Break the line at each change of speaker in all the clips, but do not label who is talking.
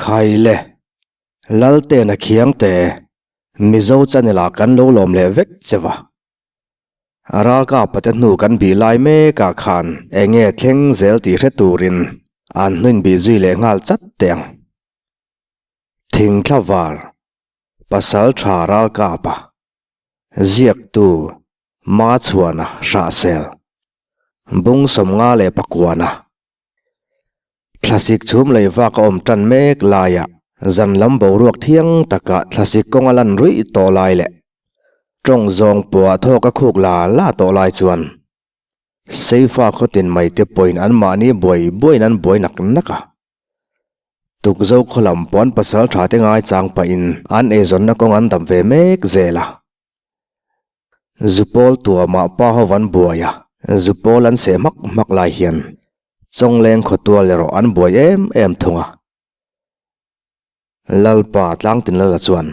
Khaile, Laltena Khiangte, Mizo channel ah kan lo lawm leh vek che va. Ralkapa te hnu kan bih lai mek ah khan enge thleng zel tih hre turin an hnuin bih zui leh nghal chat teh ang. Thingthla var, Pasal tha Ralkapa, Ziaktu, Machhuana Hrahsel, Bung 59. Thlasik chhum lei vak a awm tan mek laiah zan lam boruak thiang takah thlasik kawng a lan ruih tawh lai leh tawng zawng pawh thawk a khuk la la tawh lai chuan Seifa khawtin mai te pawhin anmahni buai buaiin an buai nak nak a. Tukzo khaw lam pawh an pasal tha te ngaichang pahin an eizawnna kawng an dap ve mek zel a. Zupawl tuamah pa ho an buai a, zupawl an seh hmak hmak lai hian Chawngleng khawtual erawh an buai em em thung a. Lalpa Tlangtinlala chuan,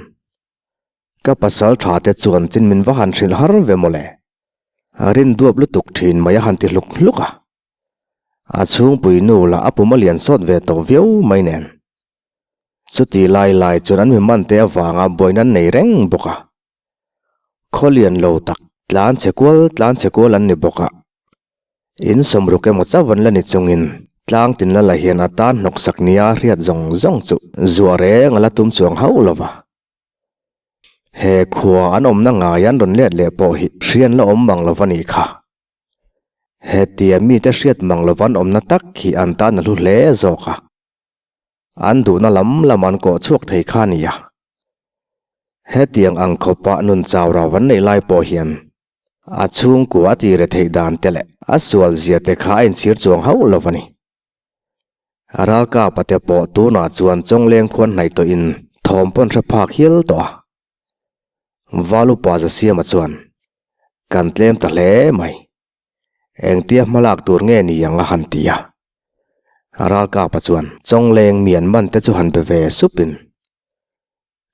Ka pasal tha te chuan chin min va han hrilh har ve mawle. Rin duap lutuk thin mai a han ti hluk hluk a. A chhungpui nu lah a pum a lian sawt ve tawh viau mai nen. Chuti lai lai chuan an mi man te avanga buaina an nei reng bawk a. Khawlian lo tak tlan chhe kual tlan chhe kual an ni bawk a. In sawmruk emaw chauh an la ni chungin tlang tin la la hian a tan hnawksak nia hriat zawng zawng chu zuah reng a la tum chuang hauh lo va. He khua an awmna ngai an rawn let leh pawh hi hrian la awm mang lo va nih kha. Hetia mite hriat mang lo van awmna tak hi an tan a hlu hle zawk a. An duhna lam lam an kawh chhuak thei kha a ni a. Hetiang ang khawpa nun chau rau an neih lai pawh hian a chhungkua a ti re theih dan te leh a sual zia te kha a inchhir chuang hauh lo a ni. Ralkapa te pawh tunah chuan Chawngleng khuan hnaih tawhin thawm pawn hre phak hial tawh a. Valupa Zasiama chuan, Kan tlem ta hle mai. Engtia hmalak tur nge ni ang a han ti a. Ralkapa chuan Chawngleng mi an man te chu han be ve supin,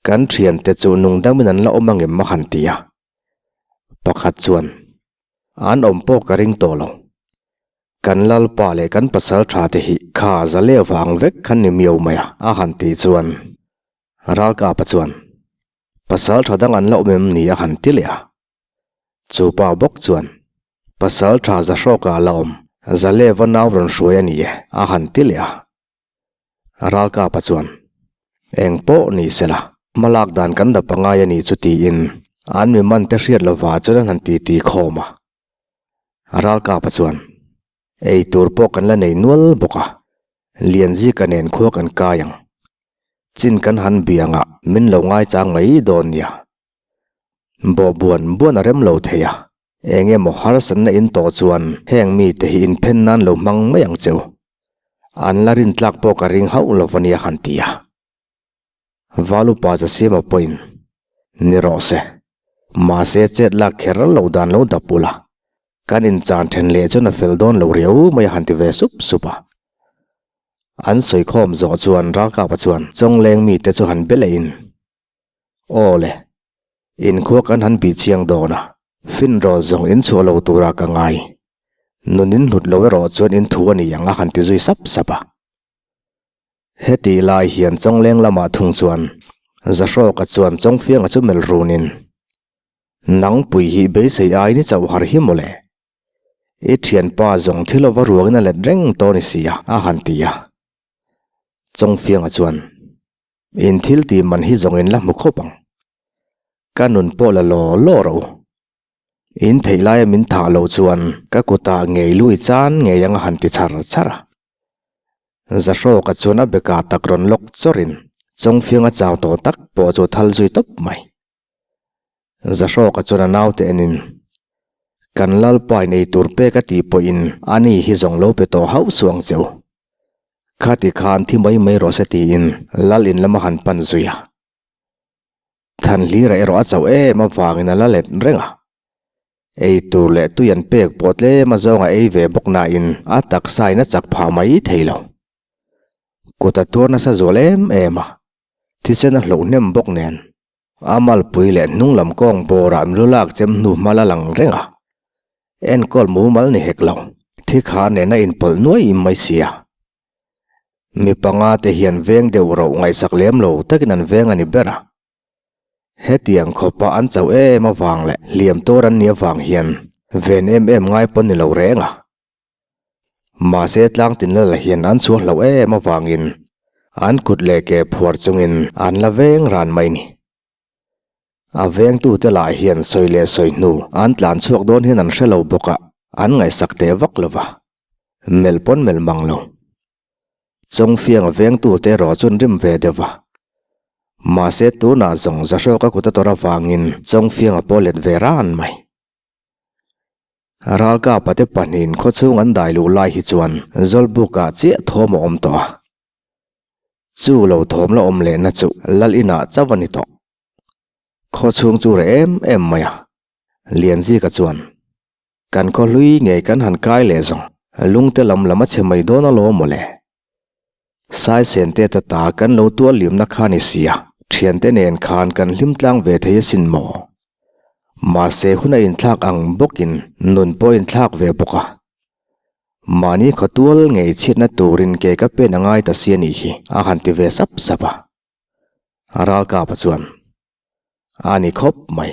Kan thiante chu nung dangin an la awm angem a han ti a. Pakhat chuan, An awm pawh ka ring tawh lo. Kan lalpa leh kan pasal tha te hi kha za leh vang vek khan ni miau mai a a han tih chuan Ralkapa chuan, Pasal tha dang an la awm em ni a han ti leh a. Chu pa bawk chuan, Pasal tha za hrawkah a la awm, Zaleva nau rawn hruai a ni e, a han ti leh a. Ralkapa chuan, Eng pawh ni sela, hmalak dan kan dap a ngai a ni chu tiin an mi man te hriat lova chuan an han titi khawm a. Ralkapa chuan, Ei tur pawh kan la nei nual bawk a, Lianzika nen khua kan kai ang. Chin kan han biangah min lo ngaichang mai dawn nia. Bawh buan buan a rem lo thei a, eng emaw harsatna in tawh chuan heng mite hi inphen nan lo hmang mai ang cheu. An la rintlak pawh ka ring hauh lo a nia han ti a. Valupa Zasiama pawhin, Ni rawh se, mahse chet lak kher lo dan lo dap ula, kan inchan then leh chuan a fel dawn lo riau mai a han ti ve sup sup a. An sawikhawm zawh chuan Ralkapa chuan Chawngleng mite chu han be lehin, Aw le, inkhua kan han bih chiang dawn a, finrawl zawng in chhuah lo tura ka ngai. Nun in hlut lo erawh chuan in thu a ni ang a han ti zui sap sap a. Hetih lai hian Chawngleng lamah thung chuan Zahrawka chuan Chawngfianga chu melh runin, Nangpui hi beisei ai ni chauh har hi mawle. I thianpa zawng thil ova ruangin a let reng tawh ni si a, a han ti a. Chawngfianga chuan. In thil tih man hi zawng in la hmu khawp ang. Ka nun pawh la law law rawh u. In theih laia min thah loh chuan ka kutah ngei lui chan ngei ang a han ti chhar chhar a. Zahrawka chuan a bekah tak rawn lawk chawrin Chawngfianga chau tawh tak pawh chu a thal zui tawp mai. Zahrawka chuan a naute enin, Kan Lalpa in ei tur pek a tih pawhin ani hi zawng lo pe tawh hauh suh ang che u. Khati khan thi mai mai rawh se tiin lal in lama han pan zui a. Thanhlira erawh a chauh em avangin a la let reng a. Ei tur leh tui an pek pawh tlem a zawng a ei ve bawk nain a taksa in a chak phah mai thei lo. Kut a tuar nasa zual em em a, thisen a hloh hnem bawk nen a malpui leh hnung lam kawng bawrah milu lak chem hnu hma la lang reng a. Enkawl mumal ni hek lo, thi kha nena inpawlh nuai im mai sia. Mi panga te hian veng deuh roh ngaihsak lem lo takin an veng a ni ber a. Hetiang khawpa an chauh em avang leh hliam tur an nih avang hian ven em em ngai pawn ni lo reng a. Mahse tlang tin lala hian an chhuah hloh em avangin an kut leh ke phuar chungin an la veng ran mai ni. A vengtute lah hian sawi leh sawi hnu an tlan chhuak dawn hian an hre lo bawk a, an ngaihsak teh vak lo va. Melh pawn melh mang lo. Chawngfianga vengtute erawh chu an rim ve deuh va. Mahse tunah zawng Zahrawka kut a tawrh avangin Chawngfianga pawh let ve ran mai. Ralkapa te pahnihin khawchhung an dai luh lai hi chuan Zawlbukah chiah thawm a awm tawh a. Chu lo thawm la awm lehna chu Lal inah chauh a ni tawh. Khawchhung chu reh em em mai a, Lianzika chuan, Kan khaw hlui ngei kan han kai leh zawng, lungte lam lam a chhe mai dawn alawm mawle. Saisente ta ta kan lo tual limna kha ni sia, thiante nen khan kan hlim tlang ve thei asin maw? Mahse hun a inthlak ang bawkin nun pawh a inthlak ve bawk a. Mahni khaw tual ngei chhiatna turin ke ka pen a ngai ta si a nih hi, a han ti ve sap sap a. Ralkapa chuan, A ni khawp mai.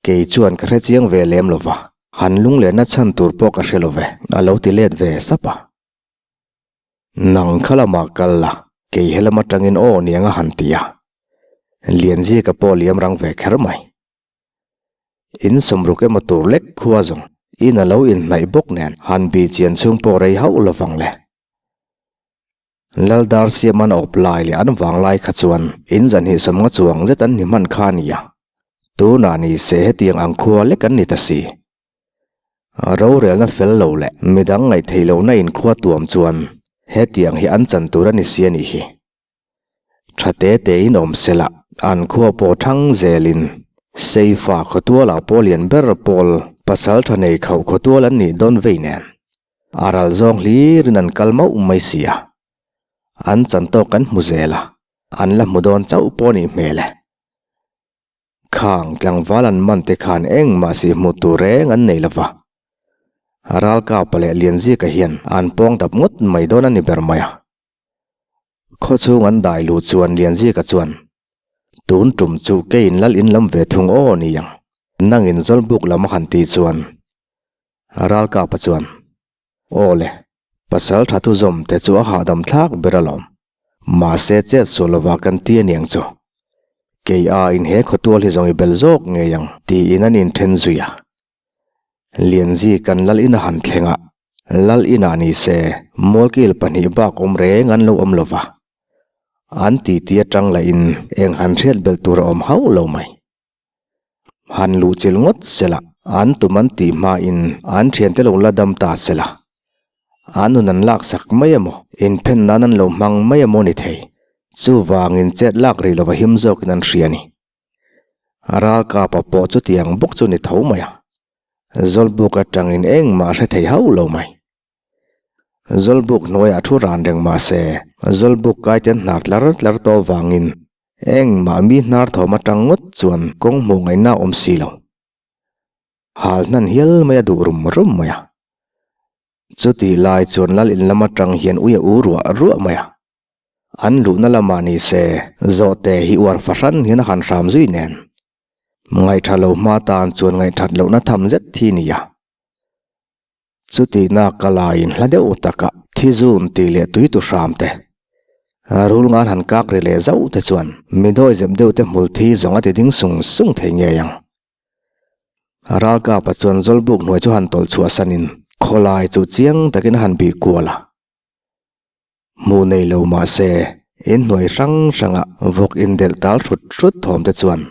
Kei chuan ka hre chiang ve lem lo va, han lunglenna chhan tur pawh ka hre lo ve, a lo ti let ve sap a. Nang kha lamah kal la, kei helam atangin aw niang a han ti a. Lianzika pawh liam rang ve kher mai. In sawmruk emaw tur lek khua zawng in a lo inhnaih bawk nen han bih chian chhung pawh rei hauh lovang le. Laldar siam an awp lai leh an vang lai kha chuan in zanhnih sawmnga chuang zet an ni hman kha a nia. Tunah ni se hetiang ang khua lek an ni ta si. Rorelna fel lo leh midang ngaihthei lohna inkhua tuam chuan hetiang hi an chan tur a ni si a nih hi. Tha te tein awm sela an khua pawh thang zelin Seifa khawtualah pawh lian ber pawl pasal tha nei khauh khawtual an nih dawn vei nen a ral zawng hlirin an kal mauh mai si a. An chan tawk kan hmu zel a, an la hmu dawn chauh pawh a nih hmel e. Khang tlangval an man te khan engmah sih hmuh tur reng an nei lova. Ralkapa leh Lianzika hian an pawng dap ngawt mai dawn a ni ber mai a. Khawchhung an dai luh chuan Lianzika chuan, Tun tum chu keiin lal in lam ve thung aw ni ang, nangin Zawlbuk lam a han tih chuan Ralkapa chuan, Aw le, pasal tha thu zawm te chu a hahdam thlak ber alawm. Mahse chet sual lovah kan ti aniang chu. Kei aiin he khawtual hi zawng i bel zawk ngei ang tiin an inthen zui a. Lianzi kan lal ina han thleng a, lal inah ni se mualkil pahnih bak awm reng an lo awm lova. An titi atang lahin eng han hriat belh tur a awm hauh lo mai. Han luh chilh ngawt sela, an tum an tih hmain an thiante lo la dam ta sela. An nun an laksak mai emaw, inphen nan an lo hmang mai emaw ni thei. Chuvangin chet lak rih lova him zawkin an hria a ni. Ralkapa pawh chutiang bawk chu ni tho mai a. Zawlbuk atangin engmah a hre thei hauh lo mai. Zawlbuk hnuaiah thu ran reng mah se, Zawlbuk kaiten hnar tlar tlar tawh vangin Engmah mi hnar thawm atang ngawt chuan kawng hmuh ngaihna a awm si lo. Hal hnan hial mai a duh rum rum mai a. Chutih lai chuan lal in lam atang hian ui a u ruah ruah mai a. An luhna lamah ni se zawhte hi uar fahran hian a han hram zui nen. Ngaihtha lo hma tan chuan ngaihthat lohna tham zet hi ni a. Chutihna ka laiin hla deuh takah thizun tih leh tui tu hram te, rul ngan han kak ri leh zauh te chuan mi dawi zep deuh te hmul thi zawng a ti ding sung sung thei ngei ang. Ralkapa chuan Zawlbuk hnuai chu han tawlh chhuah sanin khawlai chu chiang takin a han bih kual a. Hmuh nei lo mah se inhnuai hrang hranga vawk indelh tal hrut hrut thawm te chuan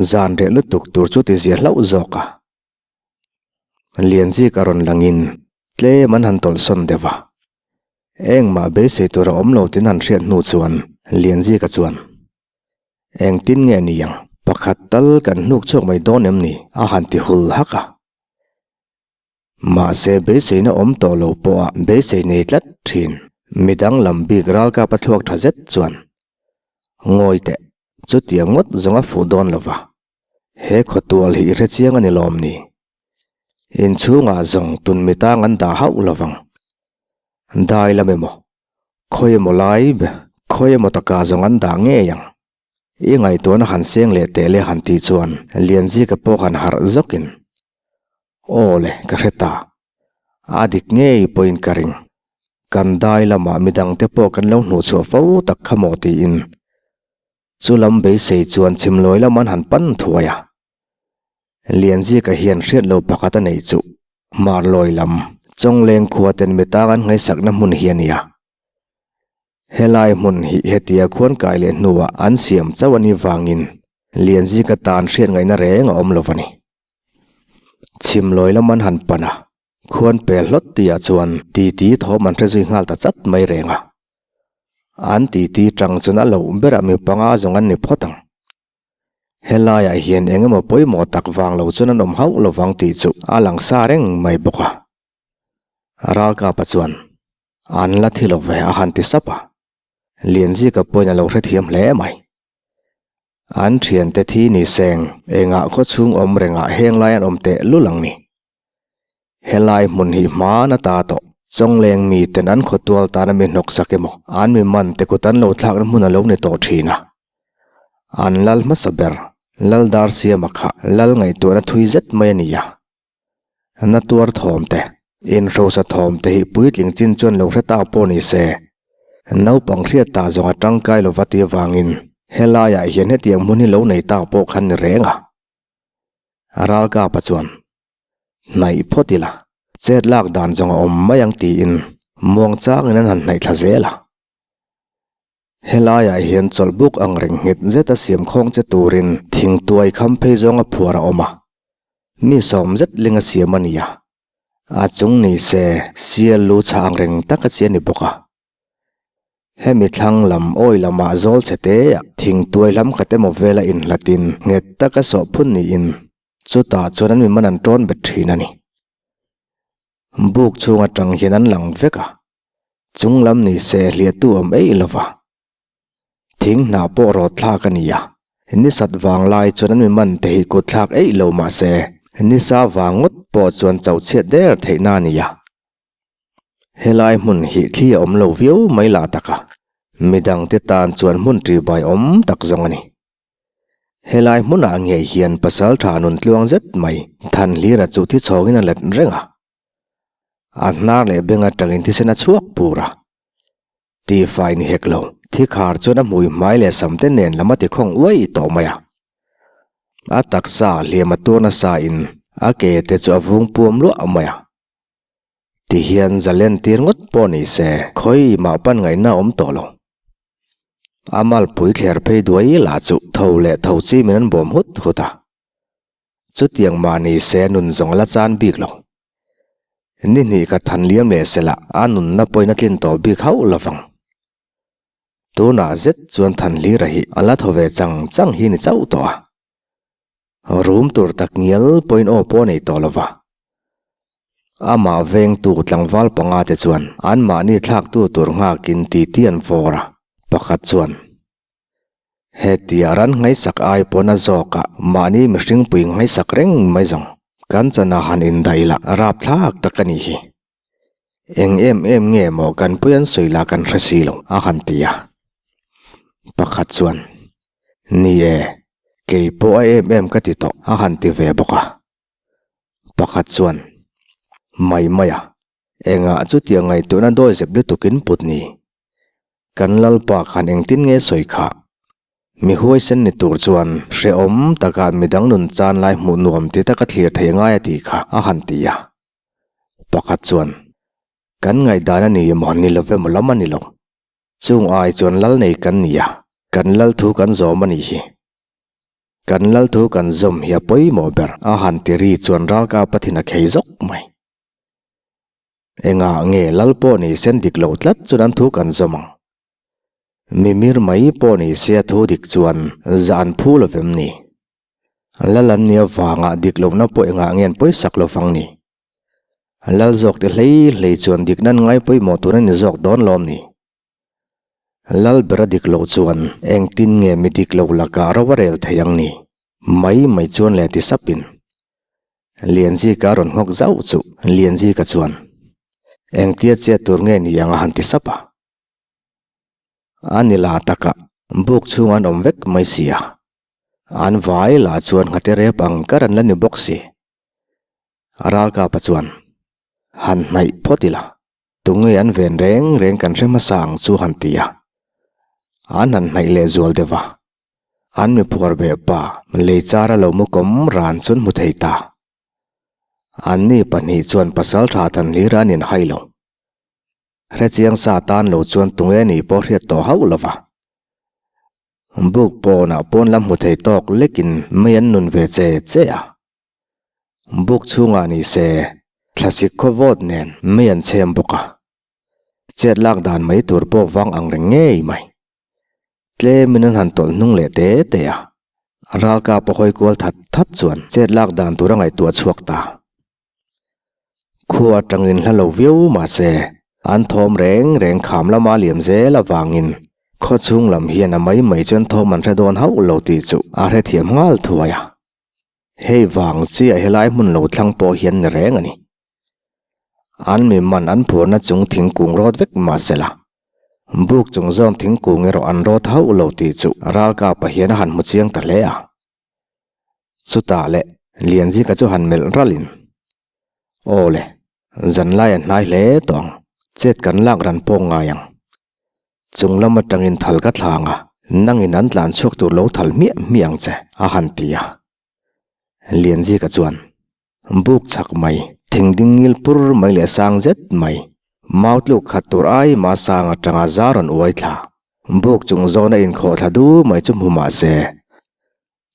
zan reh lutuk tur chu ti zia hlauh zawk a. Lianzik a rawn langin tlem an han tawlh sawn deuh a. Engmah beisei tur a awm lo tin han hriat hnu chuan Lianzika chuan, Engtin nge ni ang, pakhat tal kan hnuk chhuak mai dawn em ni? a han ti hul hak a. Mahse beiseina awm tawh lo pawha beisei nei tlat thin midang lam bik ralkap a thluak tha zet chuan, Ngawi teh, chutiang ngawt zawng a fuh dawn lo va. He khawtual hi i hre chiang a ni lawm ni? Inchhungah zawng tun mi tang an dah hauh lo vang. Dai lam emaw? Khawi emaw lai ber, khawi emaw taka zawng an dah ngei ang. I ngaihtuahna han seng leh teh le han tih chuan Lianzika pawh han harh zawkin, Aw le, ka hre ta. A dik ngei pawhin ka ring. Kan dai lamah midangte pawh kan lo hnuhchhuah fo tak kha maw tiin chu lam beisei chuan chhimlawi lam an han pan thuai a. Lianzika hian hriat lo pakhat a neih chu Hmarlawi lam Chawngleng khua ten mi tang an ngaihsakna hmun hi a ni a. Helai hmun hi hetia khuan kai leh hnuah an siam chauh a nih vangin Lianzika tan hriat ngaihna reng a awm lo a ni. Chhimlawi lam an han pan a, khuan pel hlawt tihah chuan titi thawm an hre zui nghal ta chat mai reng a. An titi tang chuan a loh berah mi panga zawng an ni phawt ang. Helaiah hian eng emaw pawimawh tak vang lo chuan an awm hauh lo vang tih chu a lang sa reng mai bawk a. Ralkapa chuan, An la thi lo ve a han ti sap a. Lianzika pawhin a lo hrethiam hle mai. An thiante thi ni seng engah khawchhung awm rengah heng lai an awm teh lul ang ni. Helai hmun hi hman a ta tawh. Chawngleng miten an khawtual tana mi hnawksak emaw, an mi man te kut an lo thlakna hmun a lo ni tawh thin a. An lal hmasa ber, Lal Darsiama kha lal ngaihtuahna thui zet mai a ni a. Na tuar thawm te, inhrosa thawm te hi puitling chin chuan lo hre ta pawh ni se, naupang hriat ta zawng a tangkai lova ti avangin helaiah hian hetiang hmun hi lo nei ta pawh khan ni reng a. Ralkapa chuan Hnaih phawt ila, chet lak dan zawng a awm mai ang tiin muang changin an han hnaih thla zel a. Helaiah hian chawlh buk ang reng nghet zeta siam khawng che turin thingtuai kham phei zawnga phuar a awm a, mi sawm zet ling a siam a ni a, a chung ni se sial lu chhah ang reng tak a chi a ni bawk a. Hemi thlang lam awi lamah zawl chhe te ah thingtuai hlam khat emaw vela inhlatin nghet taka sawh phun niin Chutah chuan an mi man an tawn bet thin a ni. Buk chhung atang hian an lang vek a, chung lam ni se hliahtu awm eih lo va. Thing hnah pawh rawt thlak a ni a, nisat vang lai chuan an mi man te hi kut thlak eih lo mah se, nisa vang ngawt pawh chuan chauh chhiat der theihna a ni a. Helai hmun hi thli a awm lo viau mai lah tak a, midangte tan chuan hmun ṭihbai awm tak zawng a ni. Helai hmunah ngei hian pasal tha nun tluang zet mai Thanhlira chu thi chhawngin a let reng a. A hnar leh beng atangin thisen a chhuak pur a. Tifai ni hek lo, thi khar chuan a hmui hmai leh samte nen lam a ti khawng uai tawh mai a. A taksa hliam a tur nasa in a ke te chu a vung puam luah mai a. Tihian zalen tir ngawt pawh ni se khawi mah pan ngaihna awm tawh lo. A malpui thler phei duai lah chu tho leh tho chi min an bawm hut hut a. Chutiang mah ni se nun zawng a la chan bik lo. Ni hnih khat han liam leh se lah a nunna pawhin a tlin tawh bik hauh lo vang. Tunah zet chuan Thanhlira hi a la thaw ve chang chang hi ni chauh tawh a. Rum tur tak ngial pawhin aw pawh a nei tawh lo va. Amah vengtu tlangval panga te chuan anmahni thlaktu tur nghakin titi an vawr a, pakhat chuan, Hetia ran ngaihsak ai pawn a zawkah mahni mihringpui ngaihsak reng mai zawng kan chana han indaih lah rapthlak tak a nih hi. Eng em em nge maw kan pui an sawi lah kan hre si lo a han ti a. Pakhat chuan, Ni e, kei pawh a em em ka ti tawh a han ti ve bawk a. Pakhat chuan, Mai mai a, engah chutiang ngaihtuahna dawi zep lutukin put ni? Kan Lalpa khan engtin nge sawi kha? Mi huaisen ni tur chuan hrehawm takah midang nun chan lai hmuh nuam ti taka thlir thei ngai a tih kha a han ti a. Pakhat chuan, Kan ngaihdan a ni emaw ni lo emaw lam a ni lo. Chung ai chuan lal nei kan ni a, kan lal thu kan zawm a nih hi. Kan lal thu kan zawm hi a pawimawh ber a han ti ri chuan ralkap a thin a khei zawk mai. Engah nge lal pawh ni sen dik lo tlat chuan an thu kan zawm ang. Mimir mai pawh ni se a thu dik chuan zah an phu lo vem ni. Lal an nia vangah dik lohna pawh engah nge an pawisak lo vang ni. Lal zawk te hlei hlei chuan dik nan ngai pawimawh tur a ni zawk dawn lawm ni. Lal ber a dik loh chuan engtin nge mi dik lo lakah ro a rel thei ang ni. Mai mai chuan leh ti sapin Lianzika a rawn nghawk zauh chu Lianzika chuan engtia chet tur nge ni ang a han ti sap a. A ni la takah buk chhung an awm vek mai si a. An vai lah chuan nghate rep ang kar an la ni bawk si. Ralkapa chuan, Han hnaih phawt ila, tunge an ven reng reng kan hre hmasa ang chu han ti a. An han hnaih leh zual deuh a. An mi phuar beh pa lei chara lo mu kawm ran chu an hmu thei ta. Anni pahnih chuan pasal tha than hlir an inhai lo. Hrechiang sa tan lo chuan tunge nih pawh hriat tawh hauh lo va. Buk pawnah pawn lam hmu thei tawk lekin mei an nun ve che che a. Buk chhungah ni se thlasik khaw vawt nen mei an chhem bawk a. Chet lak dan mai tur pawh vang ang reng ngei mai. Tlemin an han tawlh hnung leh te te a. Ralkap a hawi kual that that chuan chet lak dan tur a ngaihtuah chhuak ta. Khua atangin hla lo viau mahse an thawm reng reng kham lama liam zel avangin khaw chhung lam hian a mai mai chuan thawm an hre dawn hauh lo tih chu a hrethiam nghal thuai a. Hei vang chiah helai hmun lo thlang pawh hian ni reng a ni. An mi man an phurna chung thingkung rawt vek mahsela buk chung zawm thingkung erawh an rawt hauh lo tih chu ralkapa hian a han hmu chiang ta hle a. Chutah leh Lianzika chu han melh ralhin, Aw le, zanlai a hnai hle tawh ang, chet kan lak ran pawh ngai ang. Chung lam atangin thal ka thlang a, nangin an tlan chhuak tur lo thal hmiah hmiah ang che, a han ti a. Lianzika chuan, Buk chak mai, thing ding ngil pur mai leh sang zet mai, mau tluk khat tur ai mah sang atanga zar rawn uai thla, buk chung zawna inkhawh thla du mai chu hmu mah se,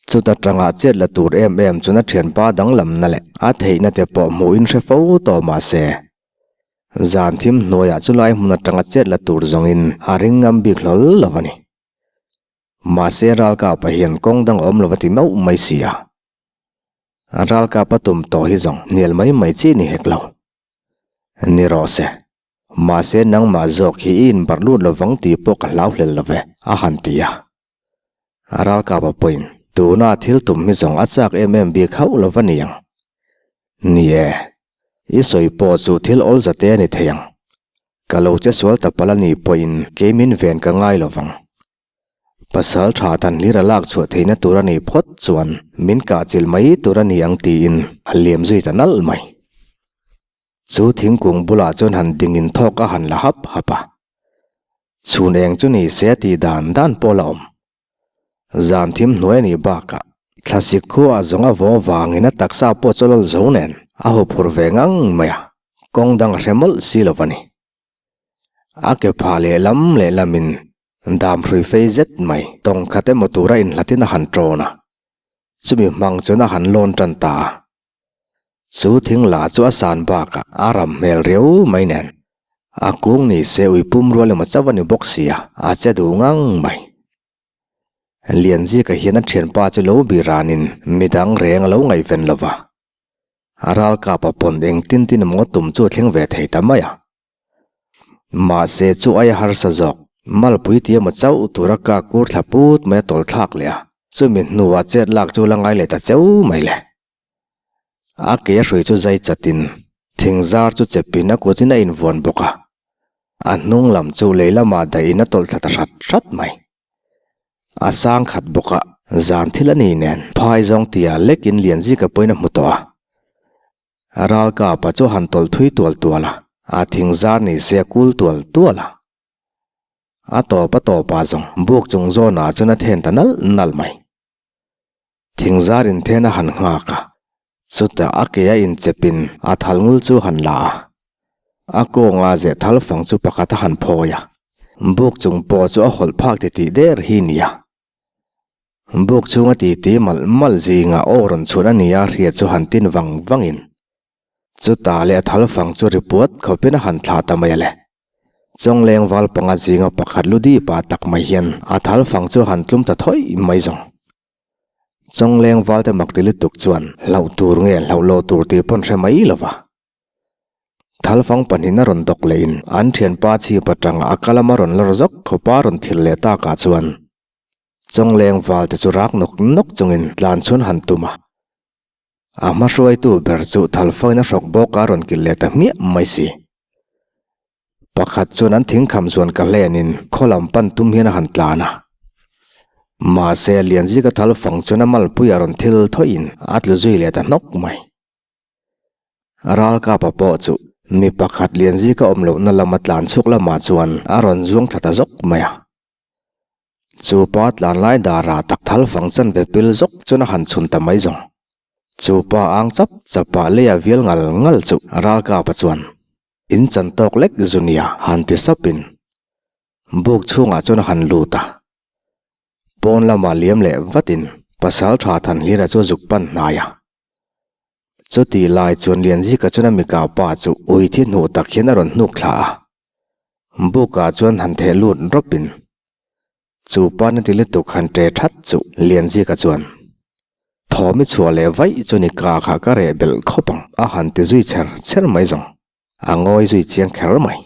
Chuta tangah chet la tur em em chuan a thianpa danglamna leh a theihna te pawh hmuhin hre fo tawh mah se, zan thim hnuaiah chulai hmun atanga chet la tur zawngin a ring ngam bik hlawl lo a ni. Mahse ralkapa hian kawng dang a awm lo va ti meuh mai si a. Ralkapa tum tawh hi zawng hnial mai mai chi ni hek lo. Ni rawh se. Mahse nangmah zawk hi i inbarh lut lovang tih pawh ka hlau hlel lo ve, a han ti a. Ralkapa pawhin tuna thil tum hi zawng a chak em em bik hauh lo va ni ang. Ni e, i sawi pawh chu thil awl zate a ni thei ang. Ka lo che sual ta palh a nih pawhin kei min ven ka ngai lovang. Pasal tha tan hlir a lak chhuah theihna tur a nih phawt chuan min kah chilh mai tur a ni ang tiin a liam zui ta nalh mai. Chu thingkung bulah chuan han dingin thawk a han la hap hap a. Chhun eng chu ni se a tih dan dan pawh la awm. Zan thim hnuai a nih bakah thlasik khuaah zawng a vaw vangin a taksa pawh chu a lawl zo nen a huphurh ve ngang mai a, kawng dang a hre mawlh si lo va ni. A ke phah lehlam lehlamin dam hrui fei zet mai tawng khat emaw tura inhlatin a han ṭawn a, chumi hmang chuan a han lawn ṭan ta a. Chu thing la chu a san bakah a ram hmel riau mai nen a kung ni se ui pum rual emaw chauh a ni bawk sia, a che duh ngang mai. Lianzika hian a thianpa chu lo bih ranin midang reng a lo ngaihven lo va. A ralkapa pawn eng tin tin emaw tum chu a thleng ve thei ta mai a. Mahse chu aia harsa zawk, malpui tia emaw chauh tura ka kur thla put mai a tawlh thlak leh a, chumi hnuah chet lak chu la ngai leh ta cheu mai le. A ke a hrui chu zai chatin thing zar chu chepin a kutin a invuan bawk a, a hnung lam chu lei lamah dahin a tawlh thla ta hrat hrat mai. A sang khat bawk a, zan thil a ni nen phai zawng tia lekin Lianzika pawhin a hmu tawh a. Ralkapa chu a han tawlh thui tual tual a, a thing zar ni se a kul tual tual a. A tawp a tawpah zawng buk chung zawnah chuan a then ta nalh nalh mai. Thingzar inthen a han nghak a, chutah a ke a inchepin a thal ngul chu a han la a. A kawnga zeh thal fang chu pakhat a han phawi a, buk chung pawh chu a hawlh phak ti tih der hi nia. Buk chhunga titi malh malh zingah aw rawn chhun a nia hriat chu han tin vang vangin Chutah leh a thal fang chu ri puat khawpin a han thlah ta mai a le. Chawngleng val panga zinga pakhat lu dipa tak mai hian a thal fang chu a han tlum ta thawih mai zawng. Chawngleng valte mak ti lutuk chuan hlauh tur nge hlauh loh tur tih pawn hre mai lo va. Thal fang pahnihin a rawn dawk lehin an thianpa chhip atanga a ka lama rawn lawr zawk khawpa rawn thil leh takah chuan Chawngleng valte chu rak nawk nawk chungin tlan chhun han tum a. A hma hruaitu ber chu thalfain a hrawk bawk a rawn kilh leh ta hmiah mai si. Pakhat chuan an thingkham zuan ka hlenin khaw lam pan tum hian a han tlan a. Mahse, Lianzika thal fang chuan a malpui a rawn thil thawihin a tlu zui leh ta hnawk mai. Ralkapa pawh chu mi pakhat Lianzika awm lohna lama tlan chhuak lamah chuan a rawn zuang thla ta zawk mai a. Chu pa tlan lai darah tak thal fang chanve pil zawk chuan a han chhun ta mai zawng. Chu pa ang chap chapah leia vial ngal ngal chu Ralkapa chuan In chan tawk lek zu nia han ti sapin buk chhungah chuan a han lut a. Pawn lamah liam leh vatin pasal tha Thanhlira chu zuk pan hnai a. Chuti lai chuan Lianzika chuan a mika pa chu ui thi hnuh tak hian a rawn hnuk thla a. Bukah chuan han theh lut rawpin Chu pa na ti lutuk han ṭe ṭhat chu Lianzika chuan Thawm i chhuah leh vaih chu ni ka kha ka reh belh khawp ang a han ti zui chher chher mai zawng. A ngawi zui chiang kher mai.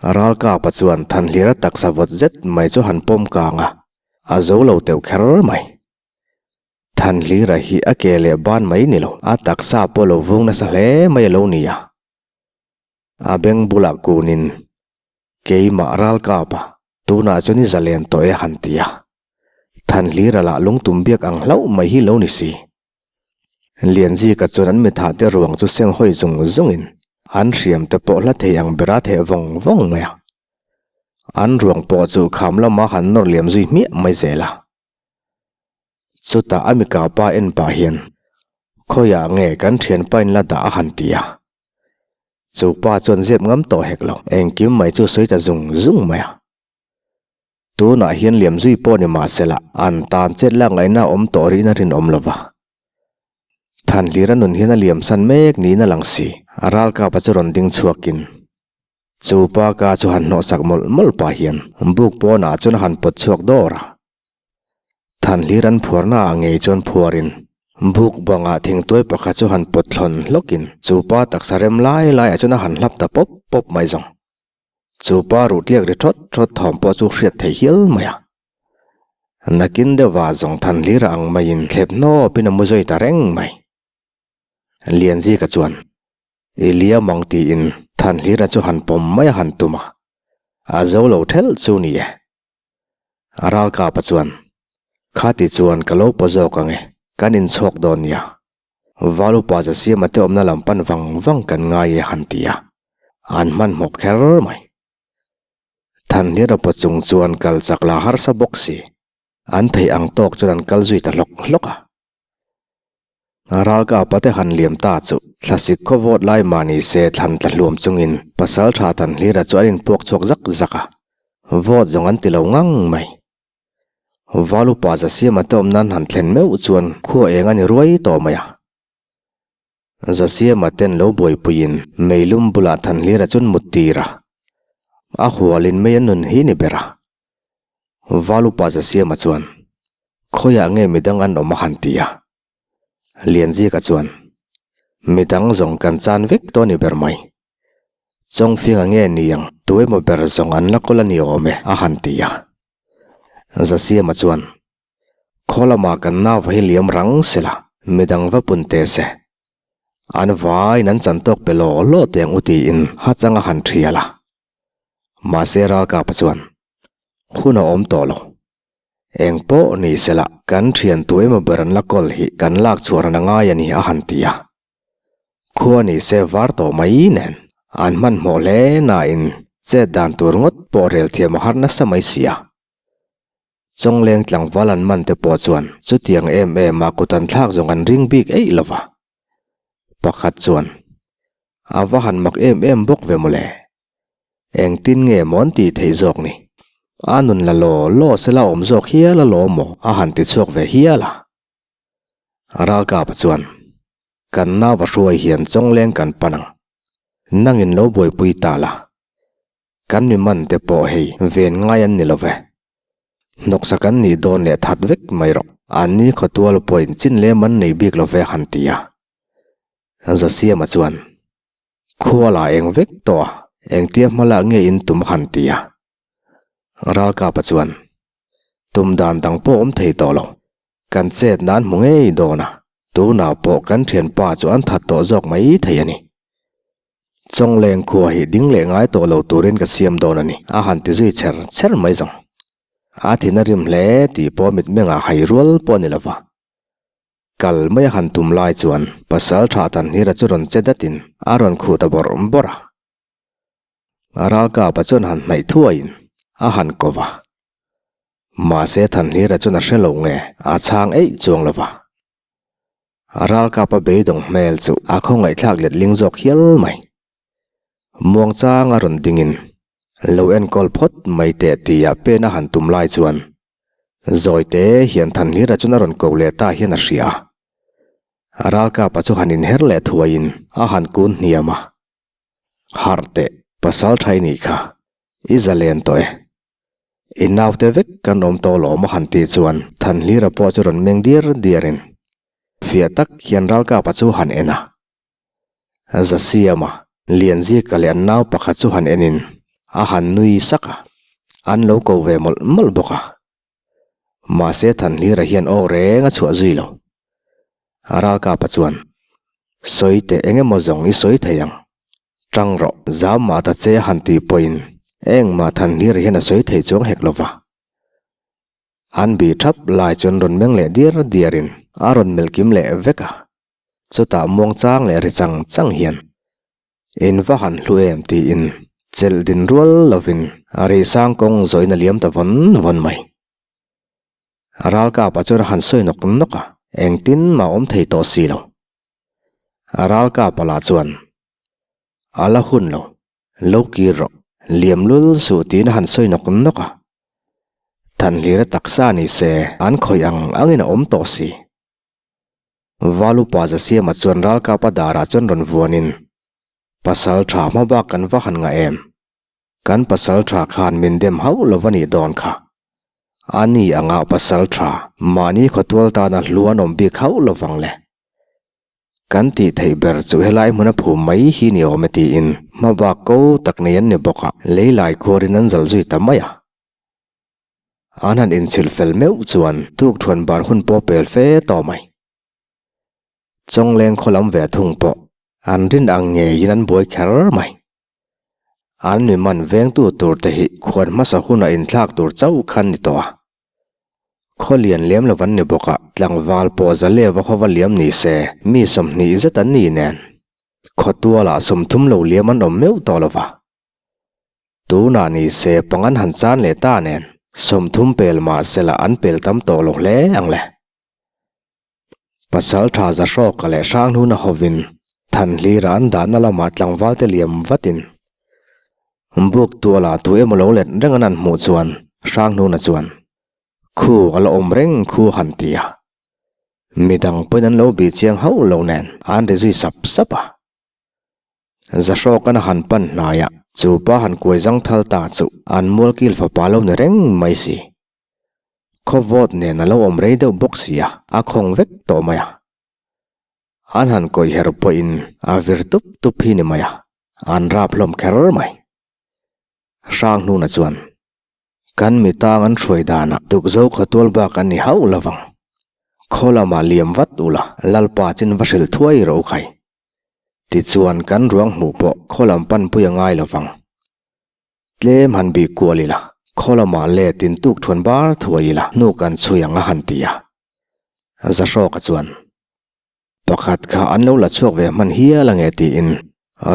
Ralkapa chuan Thanhlira taksa vawt zet mai chu han pawm kang a, a zo lo teuh kher mai. Thanhlira hi a ke leh ban mai ni lo, a taksa pawh lo vung nasa hle mai a lo ni a. A beng bulah kunin Keimah ralkapa, tunah chuan i zalen tawh e han ti a. Thanhlira lah lungtum biak ang hlauh mai hi lo ni si. Lianzika chuan an mithah te ruang chu seng hawi zung zungin an hriam te pawh hla thei ang bera theh vawng vawng mai a. An ruang pawh chu kham lama han nawr liam zui hmiah mai zel a. Chutah a mikapa en pah hian, Khawiah nge kan thianpa in la dah a han ti a. Chu pa chuan zep ngam tawh hek lo, engkim mai chu sawi ta zung zung mai a. Tunah hian liam zui pawh ni mah se lah, an tan chet lak ngaihna a awm tawh rihin a rinawm lo va. Thanhlira nun hian a liam san mek niin a lang si, a ralkapa chu rawn ding chhuakin, chu pa ka chu han hnawhsak mawlh mawlh pah hian buk pawnah chuan a han pawt chhuak dawr a. Thanhlir an phuarna ah ngei chuan phuarin buk bangah thingtuai pakhat chu han pawt thlawn hlawkin chu pa taksa rem lai laiah chuan a han hlap ta pawp pawp mai zawng. Chu pa ruh tliak ri thawt thawt thawm pawh chu hriat thei hial mai a. Nakin deuhvah zawng Thanhlir ang maiin thlep hnawpin a mu zui ta reng mai. Lianzika chuan I liam ang tiin Thanhlira chu han pawm mai a han tum a, a zo lo thelh chu ni e. A ralkapa chuan, Khati chuan ka lo paw zawk ang e, kan inchhawk dawn nia. Valupa Zasiama te awmna lam pan vang vang kan ngai e han ti a, an hmanhmawh kher mai. Thanhlira paw chung chuan kal chak la harsa bawk si, an theih ang tawk chuan an kal zui ta hlawk hlawk a. Ralkapa te han liam ta chu thlasik khaw vawt lai mah ni se thlan tla hluam chungin pasal tha Thanhlira chu an inpuak chhuak zak zak a, vawt zawng an ti lo ngang mai. Valupa Zasiama te awm nan han thlen meuh chuan khua eng a ni ruai tawh mai a. Zasiama ten lo buaipuiin meilum bulah Thanhlira chuan mut tir a, a hualin mei a nun hi ni ber a. Valupa Zasiama chuan, Khawiah nge midang an awm a han ti a? Lianzika chuan, Midang zawng kan chan vek tawh a ni ber mai. Chawngfinga nge ni ang tu emaw ber zawng an la kawl a ni awm e a han ti a. Zasiama chuan, Khaw lamah kan nauva hi liam rang sela, midang va pun teh se. An vaiin an chan tawk pe law law teh ang u tiin hachang a han thial a. Mahse ralkapa chuan, Hun a awm tawh lo. Eng pawh ni sela, kan thian tu emaw ber an la kawl hi kan lak chhuah ran a ngai a ni a han ti a. Khua ni se var tawh mai nen an hmanhmawh hle nain chet dan tur ngawt pawh rel thiam a har nasa mai si a. Chawngleng tlangval an man te pawh chuan chutiang em em a kut an thlak zawng an ring bik eih lo va. Pakhat chuan, A va han mak em em bawk ve mawle. Engtin nge maw an tih theih zawk ni? A nun la law law sela awm zawk hial a law maw a han ti chhuak ve hial a. Ralkapa chuan, Kan nau va hruai hian chawngleng kan pan ang. Nangin lo buaipui ta la. Kan mi man te pawh hei ven ngai an ni lo ve. Hnawksa kan nih dawn leh that vek mai rawh. An ni khawtual pawhin chin lem an nei bik lo ve han ti a. Zasiama chuan, Khua la eng vek tawh a, engtia hma lak nge in tum han ti a. Ralkapa chuan, Tum dan dang pawh awm thei tawh lo, kan chet nan hmu ngei dawn a, tunah pawh kan thianpa chu an that tawh zawk mai thei a ni. Chawngleng khua hi ding leh ngai tawh lo turin ka siam dawn a ni, a han ti zui chher chher mai zawng. A thin a rim hle tih pawh mitmengah hai rual pawh a ni lo va. Kal mai a han tum lai chuan pasal tha Tanhlira chu rawn che datin a rawn khuh ta bawrh bawrh a. Ralkapa chuan han hnaih thuaiin a han ko va. Mahse Thanhlira chuan a hre lo nge a chhang eih chuang lo va. Ralkapa beidawng hmel chu a khawngaihthlak letling zawk hial mai. Muangchang a rawn dingin lo enkawl phawt mai teh tia pen a han tum lai chuan Zawite hian Thanhlira chuan a rawn ko leh ta hian a hria a. Ralkapa chu han inher leh thuaiin a han kun hniam a. Harh teh, pasal tha i nih kha, i zalen tawh e. I naute vek kan awm tawh lawm a han tih chuan Thanhlira pawh chu rawn meng diar diarin fiah tak hian Ralkapa chu han en a. Zasiama, Lianzika leh an nau pakhat chu han enin a han nui sak a, an lo ko ve mawlh mawlh bawk a. Mahse Thanhlira hian aw reng a chhuah zui lo. Ralkapa chuan, Sawi teh eng emaw zawng i sawi thei ang. Tang rawh, zau mah ta che a han tih pawhin engmah Thanhlira hian a sawi thei chuang hek lo va. An bih thap lai chuan rawn meng leh diar diarin a rawn melh kim leh vek a. Chutah muangchang leh ri chang chang hian In va han hlu em tiin chelh din rual lovin a ri sang kawng zawhin a liam ta vawn vawn mai. Ralkapa chuan a han sawi nawk nawk a, engtin mah awm thei tawh si lo. Ralkapa lah chuan a la hun lo, lo kir rawh, liam lul suh tiin a han sawi nawk nawk a. Thanhlira taksa ni se an khawih ang angin a awm tawh si. Valupa Zasiama chuan ralkapa darah chuan rawn vuanin, Pasal tha hma bak kan va han ngah em? Kan pasal tha khan min dem hauh lo va nih dawn kha. A ni anga pasal tha mahni khawtual tana hlu an awm bik hauh lo vang le. Kan tih theih ber chu helai hmuna phum mai hi ni awm e tiin hma bak ko tak nei an ni bawk a, leilai khuarin an zal zui ta mai a. An han inchhilh fel meuh chuan tukthuan bar hun pawh pel fe tawh mai. Chawngleng khaw lam ve thung pawh an rin ang ngeiin an buai kher mai. An mi man vengtu tur te hi khuan hmasa hunah inthlak tur chauh khan ni tawh a. Khaw lian lem lo an ni bawk a, tlangval pawh zaleva khaw va liam ni se mi 20 zet an ni nen khawtualah 30 lo liam an awm meuh tawh lo va. Tunah ni se pang an han chan leh ta nen 30 pel mah sela an pel tam tawh lo hle ang le. Pasal tha Zahrawka leh Hranghuna hovin Thanhlira an dahna lamah tlangval te liam vatin buk tualah tu emaw lo let reng an han hmuh chuan Hranghuna chuan khu a la awm reng khu han ti a. Midang pawhin an lo bih chiang hauh lo nen an ri zui sap sap a. Zahrawkan a han pan hnai a, chu pa han kuai zang thal ta chu an mualkil fapa lo ni reng mai si. Khawvawt nen a lo awm rei deuh bawk si a, a khawng vek tawh mai a. An han kawih her pawhin a vir tup tup hi ni mai a, an rap hlawm kher mai. Hranghnuna chuan Kan mi tang an hruai danah tukzo khawtual bak an ni hauh lo vang. Khaw lamah liam vat ula, Lalpa chin va hrilh thuai rawh u khai. Tichuan kan ruang hmuh pawh khaw lam panpui a ngai lo vang. Tlem han bih kual ila, khaw lamah let in tuk thuan bar thuai ila hnu kan chhui ang a han ti a. Zahrawka chuan. Pakhat kha an lo la chhuak ve hman hial ange tiin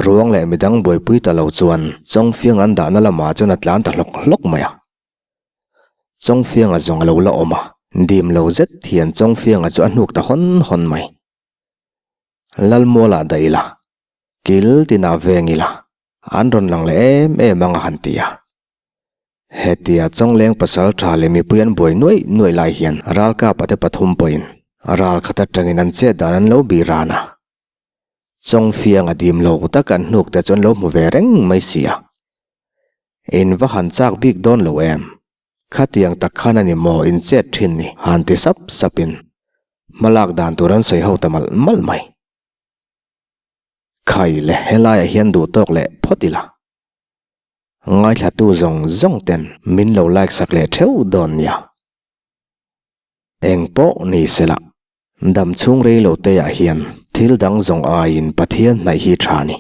ruang leh midang buaipui ta lo chuan Chawngfiang an dahna lamah chuan a tlan ta hlawk hlawk mai a. Chawngfianga zawng a lo la awm a, dim lo zet hian Chawngfianga chu a hnuk ta hawn hawn mai. Lalmualah dah ila, kil tinah veng ila, an rawn lang leh em em ang a han ti a. Hetia Chawngleng pasal tha leh mipui an buai nuaih nuaih lai hian ralkapa te pathum pawhin ral khat atangin an chet dan an lo bih ran a. Chawngfiang a dim lo tak an hnuk te chu an lo hmu ve reng mai si a. In va han chak bik dawn lo em? Khatiang tak khan a ni maw in chet thin ni? Han ti sap sapin hmalak dan tur an sawi ho ta malh malh mai. Khai le helaiah hian duh tawk leh phawt ila. Ngaithlatu zawng zawng ten min lo like sak leh theuh dawn nia. Eng pawh ni sela, dam chhung rei lo te ah hian thil dang zawng aiin Pathian hnaih hi tha ni.